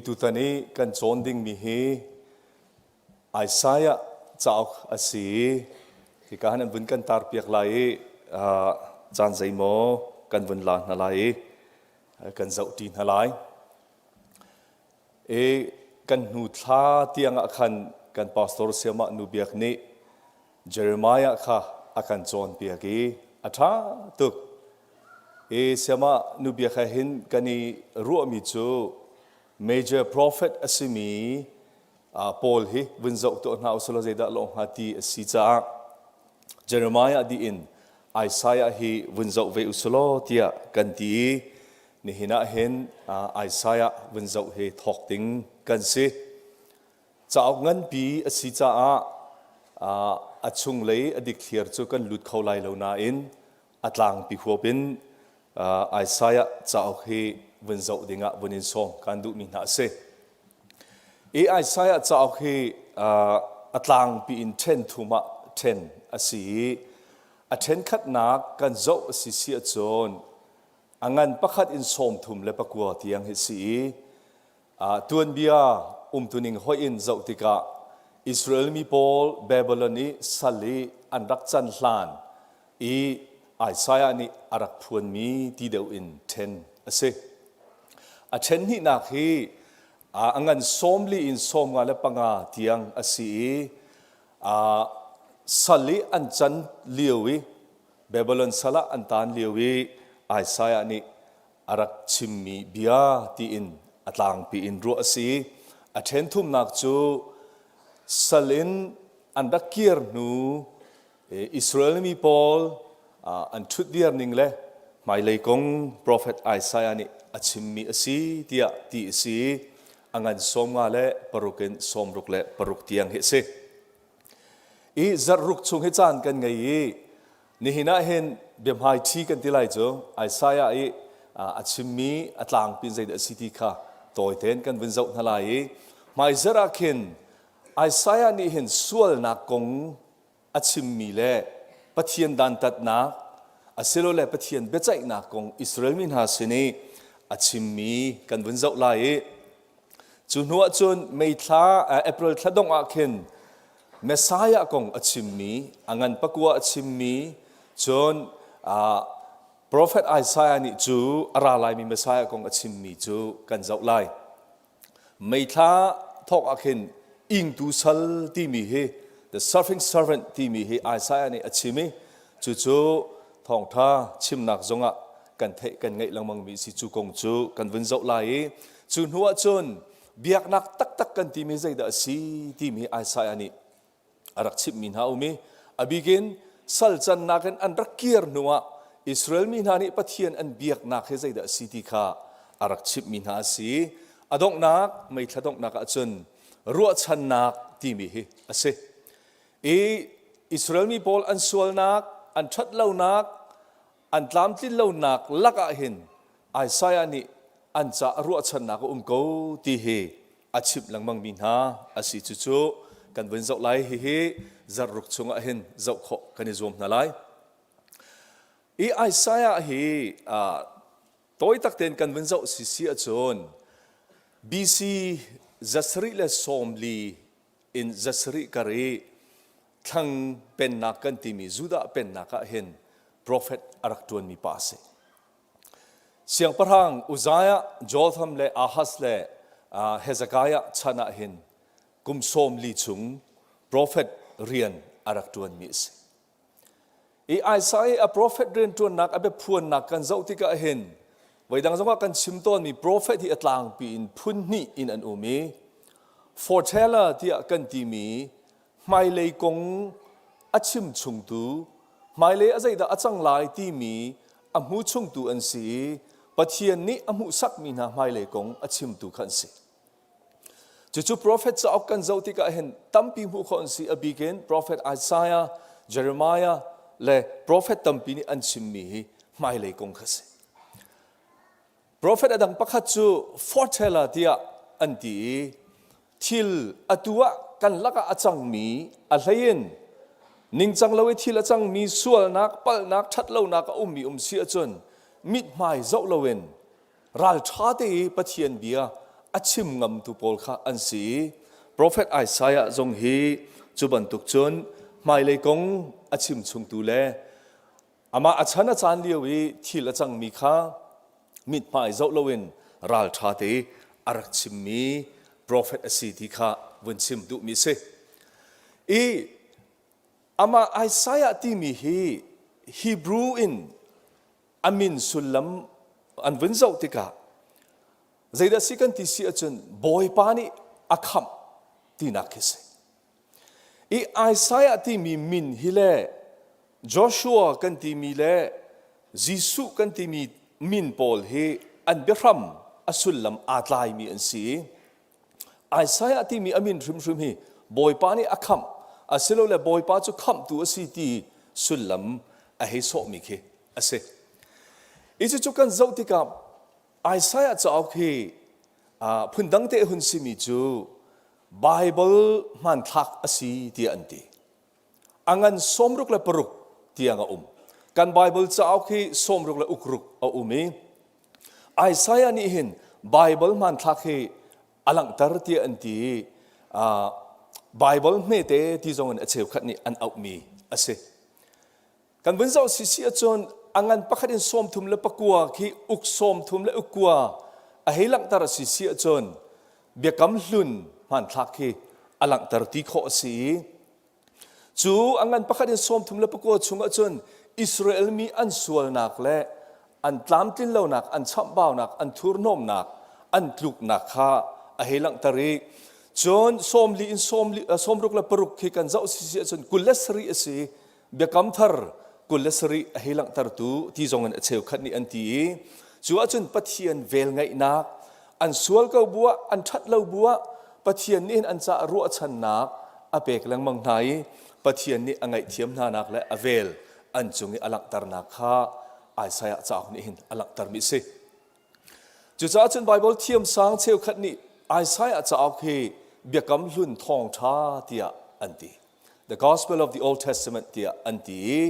Tutan i kan cawn dingmi hi Isaiah cauk a si i hika han an vun kan tarpiak lai i caan zeimaw kan vun la hna lai i kan zohṭi hna lai. I kan hnu thla tiang ah khan kan pastor Siamah Nu Biak nih Jeremiah kha a kan cawnpiak i a ṭha tuk. I siamah nu biak he hin kan i ruahmi cu major prophet a simi Paul hi vun zoh tuah hna usih law zeidah lawh hnga ti a si caah Jeremiah dih in Isaiah hi vun zoh ve usih law tiah kan ti i nihin ah hin Isaiah vun zoh hi thawk ding kan si. Cauk nganpi a si caah a chunglei a dikthliar cu kan lut kho lai lo nain a tlangpi huap in Isaiah cauk hi vun zoh dingah vun in sawm kan duhmi hna a si. I Isaiah cauk hi a tlangpi in ṭhen thum ah ṭhen a si i a ṭhenkhatnak kan zoh a si si ahcun a ngan pakhat in 39 tiang hi si i Tuanbia umtuning hoih in zoh tikah Israel mi pawl Babylon i sal i an rak can hlan i Isaiah nih a rak phuanmi ti deuh in ṭhen a si. A ṭhen hnihnak hi a ngan 40 in 55 tiang a si i sal i an can lio i Babylon sal ah an taan lio i Isaiah nih a rak chimmi bia tiin a tlangpi in ruah a si. A ṭhen thumnak cu sal in an rak kir hnu Israel mi pawl an ṭhutdir ning le hmailei kong profet Isaiah nih a chimmi a si tiah ti a si. A ngan 56 in 66 tiang hi a si. I zarh ruk chung hi caan kan ngei i Nihin ah hin biahmaiṭhi kan ti lai cu Isaiah i a chimmi a tlangpi zeidah a si ti kha tawi tein kan vun zoh hna lai i hmaizarh ah khin Isaiah nih hin sualnak kong a chimmi le Pathian dantatnak asilole Pathian biaceihnak kong Israel mi hna sin i a chimmi kan vun zoh lai i Cu hnu ahcun May thla, April thla dongh ah khin Messiah kong a chimmi, a ngan pakua a chimmi, cun Prophet Isaiah nih cu a ra laimi Messiah kong a chimmi cu kan zoh lai. May thla thawk ah khin ingtu sal timi hi the suffering servant timi hi Isaiah nih a chim i cucu thawngtha chimnak zongah kan theih kan ngeih lengmangmi si cu kong cu kan vun zoh lai i cu hnu ah cun biaknak taktak kan timi zeidah a si timi Isaiah nih a rak chimhmi hna um i a bikin sal cannak in an rak kir hnu ah Israel mi hna nih Pathian an biaknak hi zeidah a si ti kha a rak chimhmi hna a si. A donghnak meithla donghnak ah cun ruahchannak timi hi a si. I Israel mi pawl an sualnak, an ṭhatlonak, an tlamtlin lonak lakah hin Isaiah nih an caah ruahchannak a um ko ti hi a chimh lengmangmi hna a si. Cucu kan vun zoh lai. Hihi zarhruk chungah hin zoh khawh kan i zuam hna lai. I Isaiah hi tawi tak tein kan vun zoh si si ahcun BC 740 in 7 kar i thlang pennak kan timi Judah pennak ah hin profet a rak ṭuanmi pa a si. Siangpahrang Uzziah, Jotham le Ahaz le Hezekiah chan ah hin kum 40 chung profet rian a rak ṭuanmi a si. I Isaiah a profet rianṭuannak a biaphuannak kan zoh tikah hin voidang zongah kan chim tawnmi profet hi a tlangpi in phun hnih in an um i foreteller tiah kan timi hmailei kong a chim chungtu hmailei a zeidah a cang lai timi a hmu chungtu an si i Pathian nih a hmuhsakmi hna hmailei kong a chimtu kha an si. Cucu profet cauk kan zoh tikah hin tampi hmuh khawh an si. A bik in profet Isaiah, Jeremiah le profet tampi nih an chimmi hi hmailei kong kha si. Profet a dang pakhat cu foreteller tiah an ti i thil atu ah kan lakah a cangmi a hlei in ningcang lo i thil a cangmi sualnak, palhnak, ṭhatlonak a ummi um si ahcun mithmai zoh loin ralṭha te i Pathian bia a a chim ngamtu pawl kha an si i Profet Isaiah zong hi cu bantuk cun hmailei kong a chim chungtu le amah a chan a caan lio i thil a cangmi kha mithmai zoh loin ralṭha te a rak chimmi profet a si ti kha vun chim duhmi a si. I amah Isaiah timi hi Hebrew in a min sullam an vun zoh tikah zeidah si kan ti si ahcun Bawipa nih a khamh tinak khi si. I Isaiah timi min hi le Joshua kan timi le Jesuh kan timi min pawl hi an biahram a sullam aa tlaimi an si i Isaiah timi a min hrimhrim hi Bawipa nih a khamh asilole Bawipa cu khamhtu a si ti sullam a hei sawhmi khi a si. I cucu kan zoh tikah Isaiah cauk hi phundang te hun simi cu Baibal hmanthlak a si tiah an ti. A ngan 66 tiang a um. Kan Baibal cauk hi 66 a um i Isaiah nih hin Baibal hmanthlak hi a langhter tiah an ti i Baibal hmete ti zong in a cheukhat nih an auhmi a si. Kan vun zoh sisi ahcun a ngan pakhat in 34 khi uk 39 a hei langhter a si si ahcun biakam hlun hmanthlak khi a langhter ti khawh a si i Cu a ngan pakhat in 39 chung ahcun Israel mi an sualnak le an tlamtlin lonak, an chamhbaunak, an thurhnawmnak, an tluknak kha a hei langhter i cun 40 in 66 khi kan zoh sisi ahcun 27 a si biakam thar 27 a hei langhtertu ti zong in a cheukhat nih an ti i cu ahcun Pathian velngeihnak an sual ko bu ah an ṭhat lo bu ah Pathian nih hin an caah ruahchannak a pek lengmang hna i Pathian nih a ngaihthiam hnanak le a vel an cung i a langhternak kha Isaiah cauk nih hin a langhtermi a si. Cucaah cun Baibal thiamsang cheukhat nih Isaiah cauk hi Biakam Hlun thawngṭha tiah an ti. The Gospel of the Old Testament tiah an ti i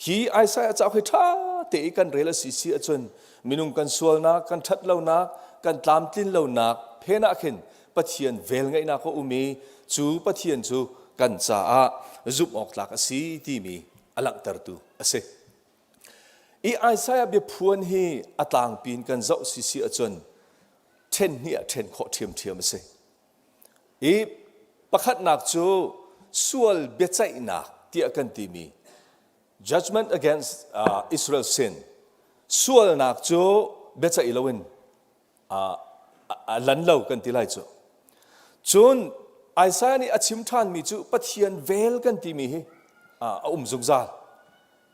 hi Isaiah cauk hi ṭha te i kan rel a si si ahcun minung kan sualnak, kan ṭhat lonak, kan tlamtlin lonak phen ah khin Pathian velngeihnak a um i cu Pathian cu kan caah zumh awk tlak a si timi a langhtertu a si. I Isaiah biaphuan hi a tlangpi in kan zoh si si ahcun ṭhen hnih ah ṭhen khawh ṭhiamṭhiam a si. I pakhatnak cu sual biaceihnak tiah kan timi judgment against Israel sin sualnak cu biaceih loin a lan lo kan ti lai cu. Cun Isaiah nih a chim ṭhanmi cu Pathian vel kan timi hi a um zungzal.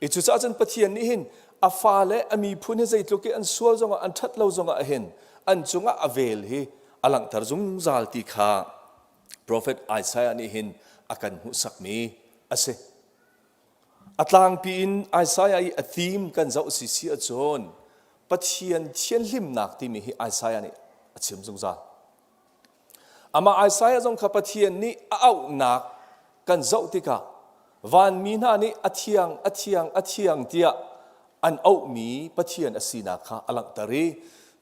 I cucaah cun Pathian nih hin a fale a miphun hi zeitluk i an sual zongah an ṭhat lo zongah hin an cungah a vel hi a langhter zungzal ti kha profet Isaiah nih hin a kan hmuhsakmi a si. A tlangpi in Isaiah i a theme kan zoh si si ahcun Pathian thianhlimnak timi hi Isaiah nih a chim zungzal. Amah Isaiah zong kha Pathian nih a auhnak kan zoh tikah vanmi hna nih a thiang, a thiang, a thiang tiah an auhmi Pathian a sinak kha a langhter i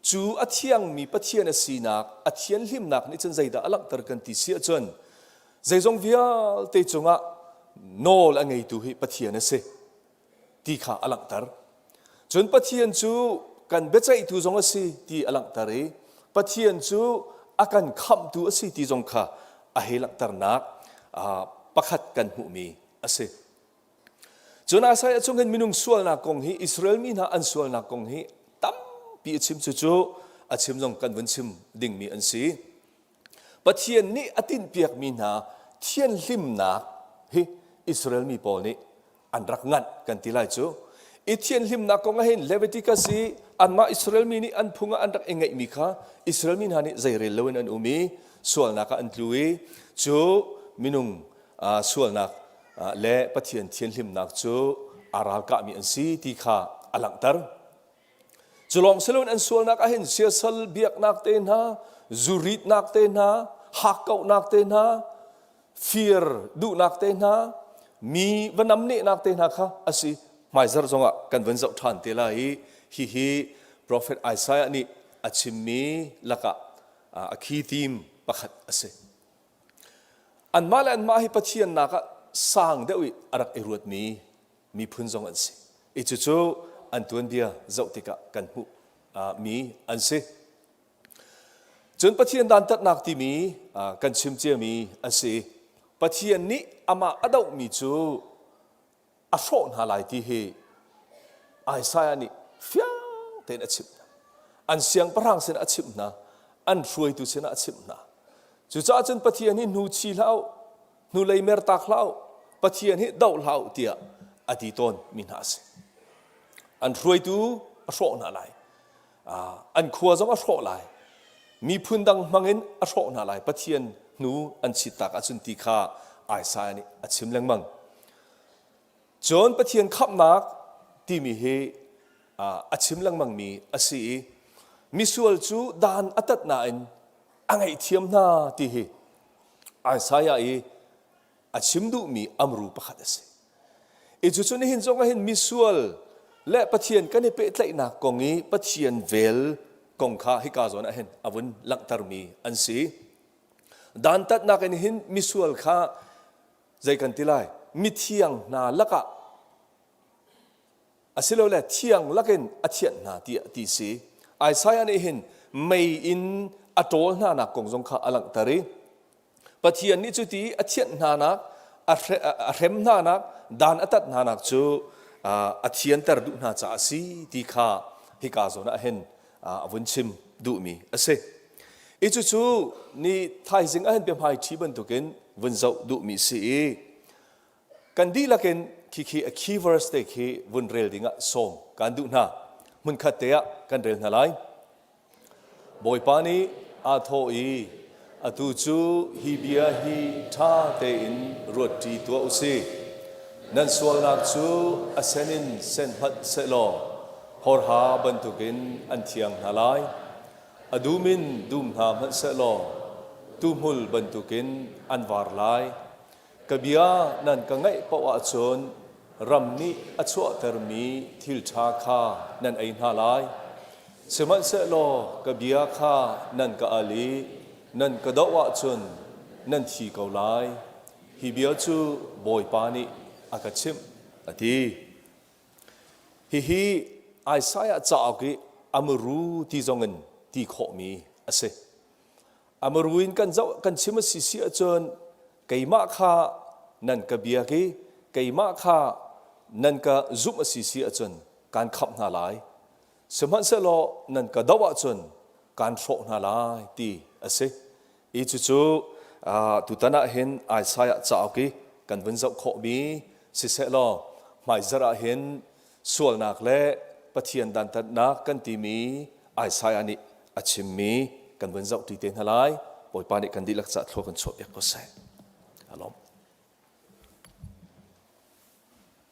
cu a thiangmi Pathian a sinak, a thianhlimnak nih cun zeidah a langhter kan ti si ahcun zeizong vialte cungah nawl a ngeitu hi Pathian a si. ti kha a langhter. Cun Pathian cu kan biaceihtu zong a si ti a langhter i Pathian cu a kan khamhtu a si ti zong kha a hei langhternak pakhat kan hmuhmi a si. Cun Isaiah chung hin minung sualnak kong hi Israel mi hna an sualnak kong hi tampi a chim cucu a chim zong kan vun chim dingmi an si. Pathian nih a tinhpiakmi hna thianhlimnak hi Israel mi pawl nih an rak nganh kan ti lai cu. I thianhlimnak kong ah hin Leviticus i anmah Israel mi nih an phung ah an rak i ngeihmi kha Israel mi hna nih zeirel loin an um i sualnak ah an tlu i cu minung sualnak le Pathian thianhlimnak cu aa ralkahmi an si ti kha a langhter. Cu lawng si loin an sualnak ah hin siasal biaknak te hna, zuritnak te hna, hakkauhnak te hna, fir duhnak te hna, mi va namnehnak te hna kha a si. Hmaizarh zongah kan van zoh ṭhan te lai i hihi Profet Isaiah nih a chimmi lakah. A key theme pakhat a si. Anmah le anmah hi Pathian nak ah sang deuh i a rak i ruatmi miphun zong an si. I cucu an tuanbia zoh tikah kan hmuh mi an si. Cun Pathian dantatnak timi kan chim ciami a si. Pathian nih amah a dohmi cu a hrawh hna lai ti hi Isaiah nih fiang tein a chimh hna. An siangpahrang sinah a chimh hna, an hruaitu sinah a chimh hna. Cucaah cun Pathian hi hnu chi hlah u, hnulei mertak hlah u, Pathian hi doh hlah u tiah a ti tawn mi hna a si. An hruaitu a hrawh hna lai. An khua zong a hrawh lai. Miphun dang hmangin a hrawh hna lai. Pathian hnu an chittak ahcun ti kha Isaiah nih a chim lengmang. Cun Pathian khamhnak timi hi a chim lengmangmi a si i misual cu dan a tat nain a ngaihthiam hna ti hi Isaiah i a chim duhmi amru pakhat a si. I cucu nihin zong ah hin misual le Pathian kan i pehtlaihnak kong i Pathian vel kong kha hika zawn ah hin a vun langhtermi an si. Dantatnak in hin misual kha zei kan ti lai mithiang hna lakah asilole thiang lakin a thianh hna tiah ti si. Isaiah nih hin mei in a ṭawl hna nak kong zong kha a langhter i Pathian nih cuti a thianh hna nak a hrem hna nak dan a tat hna nak cu a thianter duh hna caah a si ti kha hika zawn ah hin a vun chim duhmi a si. I cucu ni thaizing ah hin biahmai ṭhi bantukin vun zoh duhmi si i kan dihlak in khikhi a key verse te khi vun rel dingah sawm kan duh hna. Hmunkhat te ah kan rel hna lai. Bawipa nih aa thawh i atu cu hi bia hi ṭha tein ruatṭi tuah u sih. Nan sualnak cu a sen in sen hmanh sehlaw horha bantukin an thiang hna lai. A dum in dum hna hmanh sehlaw tuhmul bantukin an var lai. Ka bia nan ka ngaih paoh ahcun ram nih a chuahtermi thil ṭha kha nan ei hna lai. Sihmanhsehlaw ka bia kha nan ka al i nan ka doh ahcun nan thi ko lai. Hi bia cu Bawipa nih a ka chimh, a ti. Hihi Isaiah cauk i a muru ti zongin ti khawhmi a si. A muru in kan zoh kan chim a si si ahcun keimah kha nan ka biak i keimah kha nan ka zumh a si si ahcun kaan khamh hna lai. Sihmanhsehlaw nan ka doh ahcun kaan hrawh hna lai ti a si. I cucu tutan ah hin Isaiah cauk i kan vun zoh khawhmi sisehlaw hmaizarh ah hin sualnak le Pathian dantatnak kan timi Isaiah nih a chimmi kan vun zoh ṭi te hna lai. Bawipa nih kan dihlak ca thlua kan chuahpiak ko seh. Alawm.